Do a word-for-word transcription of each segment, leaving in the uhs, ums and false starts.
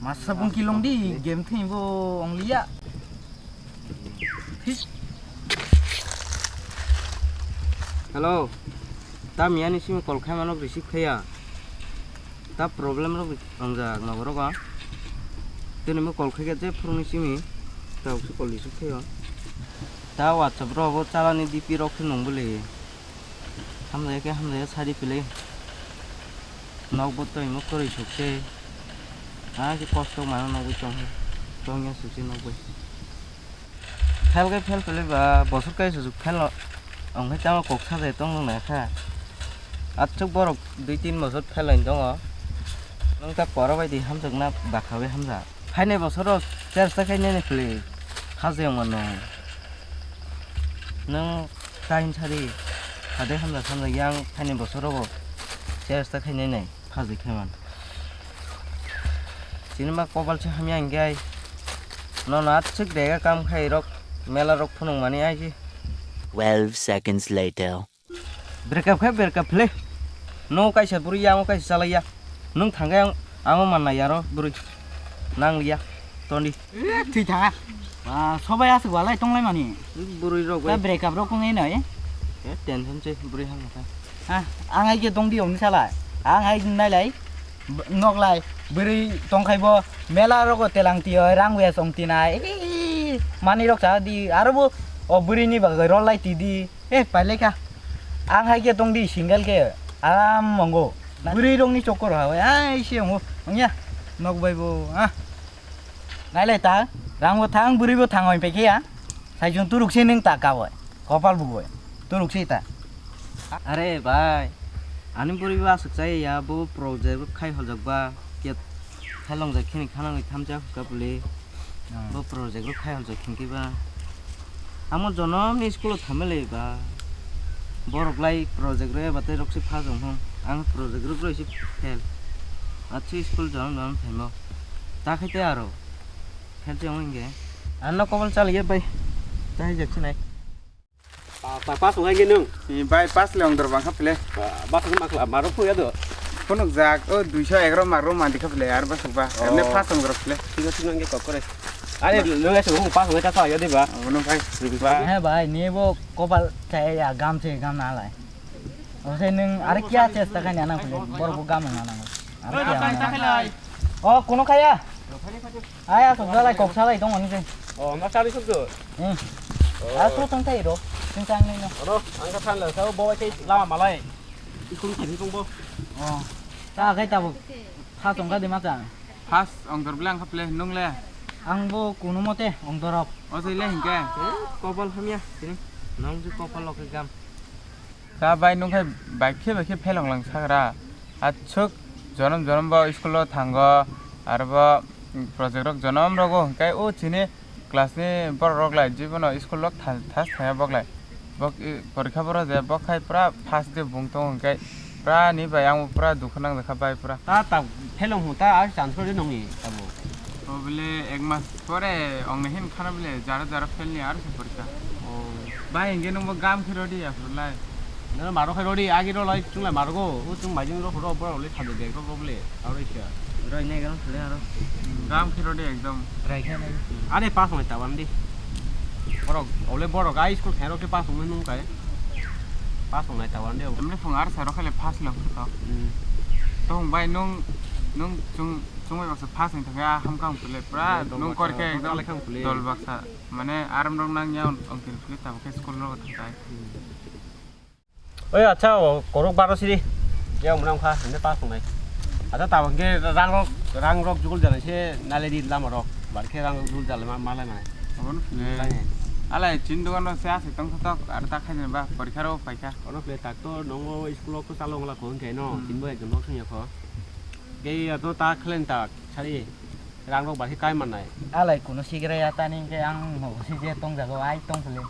Masa bung kilong di, game thing bo ongliya. Hello. Tam yani simi call khai mano receive khaya. Ta problem rok wngjak nogo rogo. Tini mo call khaikhe je phuruni simi ta uksi call receive khaio. Ta WhatsApp rok bo chalani D P rok khe nung bwle. Hamjaya khe hamjaya sadi pili. Nok bo twi mo kwrwi sukse. Ha khe kosto mano nogwi tong tongya sukse nok bai. Fel khe fel pele ba bosor kaisa juk fel no. Ong khe tamo kok sajai tong nang kha. Achuk borok dui tin bosor fel lain tongo. Nwng ta koro bai di hamjak na bakha bai hamjak. Phainai bosoro chesta khai nene pele. Hajai ong mano. Nwng kain sari. Hadai hamjak hamjak yang phainai bosoro bo chesta khai nene. Phajwi khe man. Chini ma kopal se hamya hingke ai. Nono aswk dega kam khai rok mela rok phunuk mani ai se. Twelve seconds later. Break up khe break up le. No kaisa bwrwi ya, ang kaisa chalai ya. Nwng thang khe ang, ang man nai ya ro bwrwi. Nang liya. Tondi. Eh, thwi thanga. Ba, sobai aswk walai tonglai mani. Bwrwi rok Ta bai. Break up rok wngwi nai. Eh, tension se bwrwi hang kha. Ha, ang hai khe tong di omni sala. Ang hai nai lai. B-, nok lai. Bwrwi tong khai bo mela rogo telang tio rang wes ong tinai. Ii, mani rok cha di. Aro bo o bwrwi ni bagwi rol lai ti di. Eh, pai lai kha. Ang hai khe tong di single khe. Aram mongo. Bwrwi rok ni chokor ha. Ai se ongo. Ongya. Nok bai bo. Ah. Nailai ta, rang bo thang, bwrwi bo thang, hoi pekhe ya. Saichung turuk se nung ta ka boi, kopal bu boi, turuk se ta. Are bai, ani bwrwi bo aswk chai ya, bo project rok khai holjak ba, ke phelong jai khini khana ngi thamcha ka bwle, Hmm. Bo project rok khai holjak khini ba. Amo jonom ni school o thamle ba. Borok lai project rok eba tei rok se pha jong hwn. Ang project rok roi se fail. Achi school jonom jonom thaimo. Ta khai tei aro. Fail se wng ge. Ano kobol chali ge bai. Ta hai jak sinai. Pa, pa, pass wng ge nung. Ni bai pass le wng dor bang kha phle. Ba, ba, ma, ma, ma, ro phu ya do. Phunuk jak, o duiso egaroh mark rok mandi kha phle, ar bwswk ba. Oh. Emne pass wng rok phle. Thik thik nang kok kore. Are, nung ese hung pass wng ta sa ya de ba. Abono bai. Ba. He bai, ni bo kopal chaya gam se gam na lai. O se nung are kya chesta khai na na phle, bor bo gam na na. Are kya na. O, kono khaya? Aya, sok jalai, kok salai tong ani se. Oh, ma sari sok do. Hmm. Oh. A, so tong tai ro. Sing tang ni no. Oro, ang ka than la, sa bo bai lama malai. Ikhun kini tong bo. Oh. Ta kai ta bo. Pha tong ka de ma ta. Pass wng dor bwle ang kha phle, nung le? Ang bo kuno mote wng dorok. O se le hingke? Eh, kopal hamya, tini. Nong je kopal loke gam. Ta bai nung khai bai khe bai khe phelong lang sagra. Achuk jonom jonom bo school o thango, aro bo project rok jonom rogo hingke o chini class ni borok rok lai jibono school rok tha-, thas thaya bok lai. Bok i porikha boro je bok khai pura first day bung tongo hingke pura ni bai ang pura dukhu nang jakha bai pura. Ta ta phelong hwn ta a chance khe nongni abo. O bile ek mas pore ong ni hin khana bile jara jara fail ni ar se porikha. Oh. Bai hingke nungbo gam khe rodi aphuru lai. Nang maro khai rodi agi ro lai chung lai margo o chung maijing ro horo boro le thade bag ro bile aro isa. Roi ne gam le aro. Gam khe rodi ekdom. Rai khe nai. Are pass mai tawan di. Borok, ole borok, a school khairok khe pass wngwi nung kai. Pass wngnai ta wan de. Tamni phung ar sai rok khaile pass wng khe to. Hmm. To hung bai nung, nung chung, chung bai baksa pass wng thangkhe a ham kang pile pura nung kor khe ekdom dol baksa. Mane aram rok nang ya on, on kin pile tabuk khe school rok thang kai. Hmm. Oi, acha, o korok baro siri. Ya, mwnang kha, hande pa songnai. Acha, tabang ke rang rok, rang rok jugul jana se nale di lama rok. Bar ke rang rok jugul jala ma, malai mana. Abon fle. Lai. Alai, chin dogan no se ase tong tok, ar ta khai ba, porikha ro paikha. Ono fle tak to nongo school ko salo ngla ko hingke no, hmm, chin bo ekdom nok sing ya ko. Ke ya to ta khlen tak, sari. Rang rok bai khe kai mannai. Alai kuno sigra ya tani hwnkhe ang mo si je tong jago ai tong phili.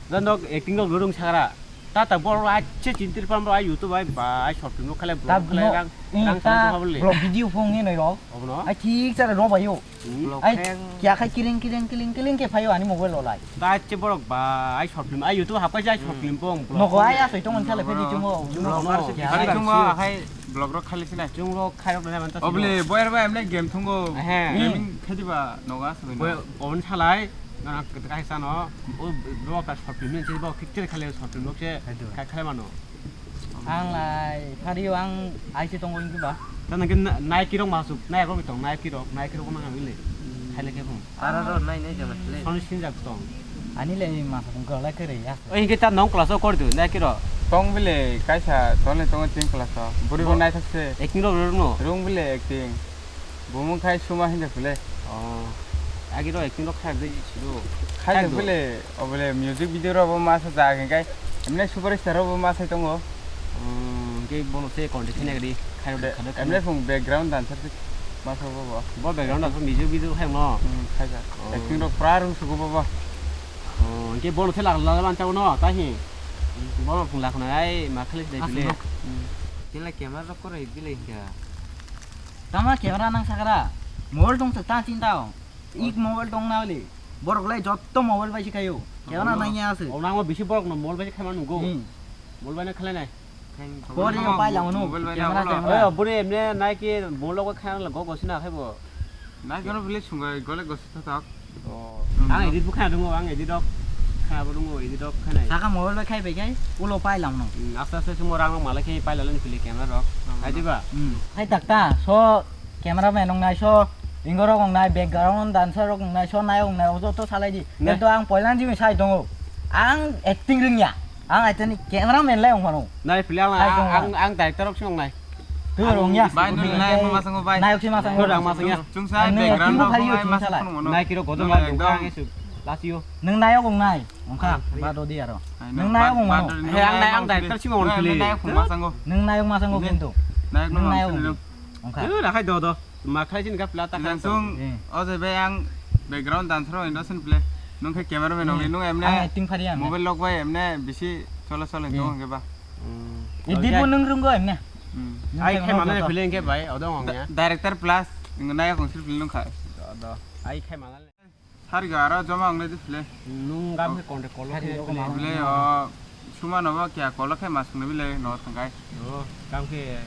Da nok acting rok rung sagra. Ta ta bor ai che chintir pam ai YouTube ai ba ai short film khale. Ta bro khale no, rang, i rang ta sa bole. Bro video phone ni noi rok. Obono? Ai thik sara ro bayo. Hmm. Ai kya khai kiring kiring kiring kiring ke phayo ani mobile lo lai. Ta che borok ba ai short film ai YouTube hap kai ai short film pong. Nogo ai asoi tong khale phedi chungo. Vlogger se. Ai chungo hai. Vlog rok khaili sinai. Chwng rok khairok nai man ta. Obole boyar ba emne game thungo. He. Gaming khedi ba noga aswk. Boy on salai. Na kaisa no. O bo ka short film ni bo picture khale short film rok se khai khai mano. Ang lai phario ang aise tongo wngkhe ba. Tamo khe Nike rok masuk, Nike rok tong, Nike rok, Nike rok nang wngkhe le. Khaile khe phung. Para ro nai nai jama le. Soni sinjak tong. Ani le masa phung kala kere ya. Oi, hingke ta nong class o kor du, Nike rok. Tong bile kaisa tole tongo chini class o. Buri bo naithok se. Acting rok rwrwng no? Rung bile acting. Bumung khai suma hinja phile. Oh. Agi ro acting rok khai de sido. Khai de phile, obole music video rok bo masa ja hingkai. Emne superstar rok bo masa tongo. Hmm, ke bono se content khene gadi khai de khade khade. Emne phung background dancer se masa bo bo. Bo background dancer music video khai no. Hmm, khai ja. Oh. Acting rok pra rung sugo bo bo. Oh, ke bono se la la man ta no ta hi. Bono phung la khna ai ma khale de phile. Hmm. Kela camera rok kore bile hinga. Tama camera nang sakara. Mobile tong sa ta chinta o. Ik mobile tong na le. Borok lai jotto mobile bai si khayo. Camera nang ya ase. O nang bisi borok no mobile bai khaima nugo. Hmm. Mobile bai na khalai nai. Pori yo pai lang no. Mobile bai na camera, ulo. Camera. Oy, buri emne nai ki mobile ko khaina le go go sina khaibo. Nai kono bile sungai gole go sita tak. Oh. Hmm. Ang edit bo khana dungo, ang edit rok. Khana bo dungo, edit rok khana. Saka mobile bai khai bai khai, ulo pai lam no. Hmm, aste aste sumo rang rok malai khai pai lalani pili camera rok. Hmm. Hai diba? Hmm. Hai tak ta, so camera man ong nai, so ingo rok ong nai, background dancer rok ong nai, so nai ong nai, ojo to salai di. Ne. Kento ang poilan jimi sai tongo. Ang acting ringya. Ang aitani camera man lai ong phano. Nai pili ang, hai ang, tongo. Ang, ang director rok song nai. Tu rong ya. Bai, nung nai, ma sango, bai. Nayok si ma sango. Nung rang ma sangya. Chungsa, background rok nai ma sango. Nai kiro godong la dong kang esu. Lasio. Nung nayok ong nai. Ongkha, ba do di aro. Nung nayok ong nai. He, ang nai, ang director si ong pili. Nung nayok ma sango. Nung nayok ma sango kento. Nayok nung nayok ong. Ongkha. Eh, rakhai do do. Ma khlai sin ka pla ta khlai song. Eh. O je bai ang background dancer o indo sin play. Nung khe cameraman ong, eh, nung emne ang acting phari ang. Mobile lok bai emne bisi chola chola, eh, tong hwnkhe ba. Hmm. Edit bo nung runggo emne. Hmm. Ai khai mana film khe bai, odong ong ya. Director plus, nung nai kong sir film nung kha. Do, do. Ai khai mana le. Hari ga aro joma ong le di film. Nung gam khe contact call khe. Hari film o. Suma no ba kya call khe mas nung bile no thangkai. O, gam khe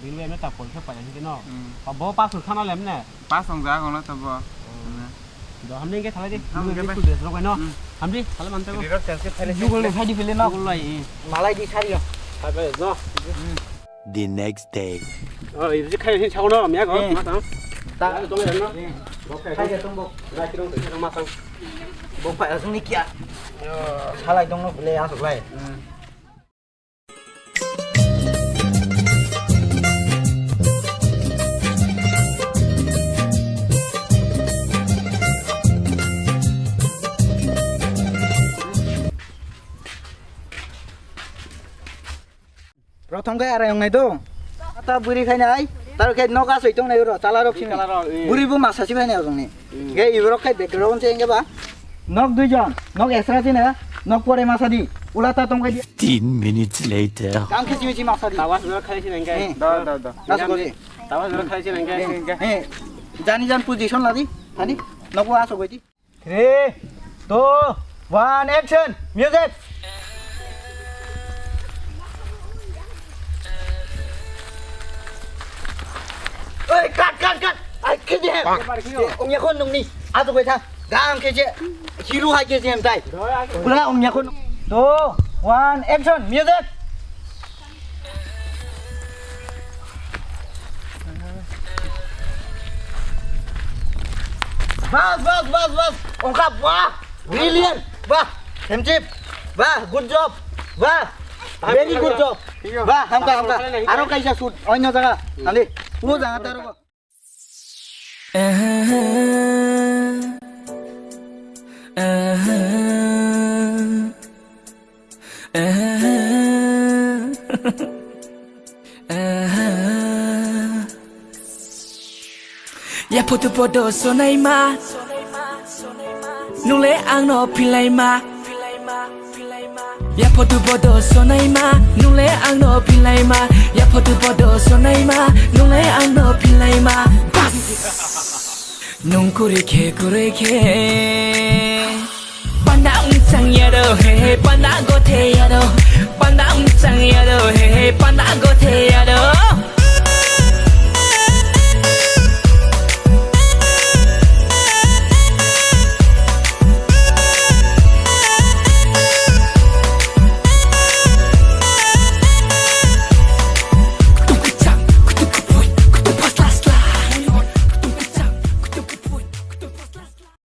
bile emne ta call khe pai khe no. Hmm. Bo pas thana le emne. Pas ong ja kono to bo. Hmm. Do hamdi ke thalai di. Hamdi ke bai. School dress rok no. Hmm. Hamdi thalai man tebo. Rirok tense thalai. Jugol le phai di phile no. Jugol lai. Malai di sari yo. Phai phai no. The next day. Oh, ibu khai hin chau no, mia ko. Eh. Ma tang. Ta. Tong no. Eh. Bo khai. Khai tong bo. Ga kirong tong ma tang. Bo phai asung ni kya. Yo. Salai tong no phile asuk lai. Hmm. Prothom khe arai wngnai do. Ata bwrwi khainai, taro khe nok asoi tongnai oro, chala rok simi. Chala rok, eh. Bwrwi bo masa si phainai orongni. Hmm. Khe iborok khe background se wngkhe ba. Nok duijon, nok extra sina, nok pore masa di. Ulata tongkhe di. Fifteen minutes later. Tang khe simi si masa di. Tawas jora khai sina hingkai. Eh. Do, do, do. Asok di. Tawas jora khai sina hingkai. Eh, eh. Jani jan position ladi. Hani, nok bo asok di. Three, two, one, action! Music! Oi, cut, cut, cut! Ai, khe je. Bang. Eh, ongya khon nungni. Ato bai thang. Gang khe je. Hero hai khe je hem tai. Pura ongya khon. Two, one, action! Music! Bas, bas, bas, bas. Ongkha, wah. Brilliant. Wah. Hemchip. Wah, good job. Wah. Very good job. Wah, hamka, hamka. Aro kaisa shoot. Onyo jaga. Nali. O jaga taro. Ya photo photo sonai ma, nule ang no philai ma. Ya photo bodo sonai ma, nungle ang no philai ma. Ya photo bodo sonai ma, nungle ang no philai ma. Bas. Nung kuri khe, kuri khe. Panda ungsang yado, he, he, panda gothe yado. Panda ungsang yado, he, he, panda gothe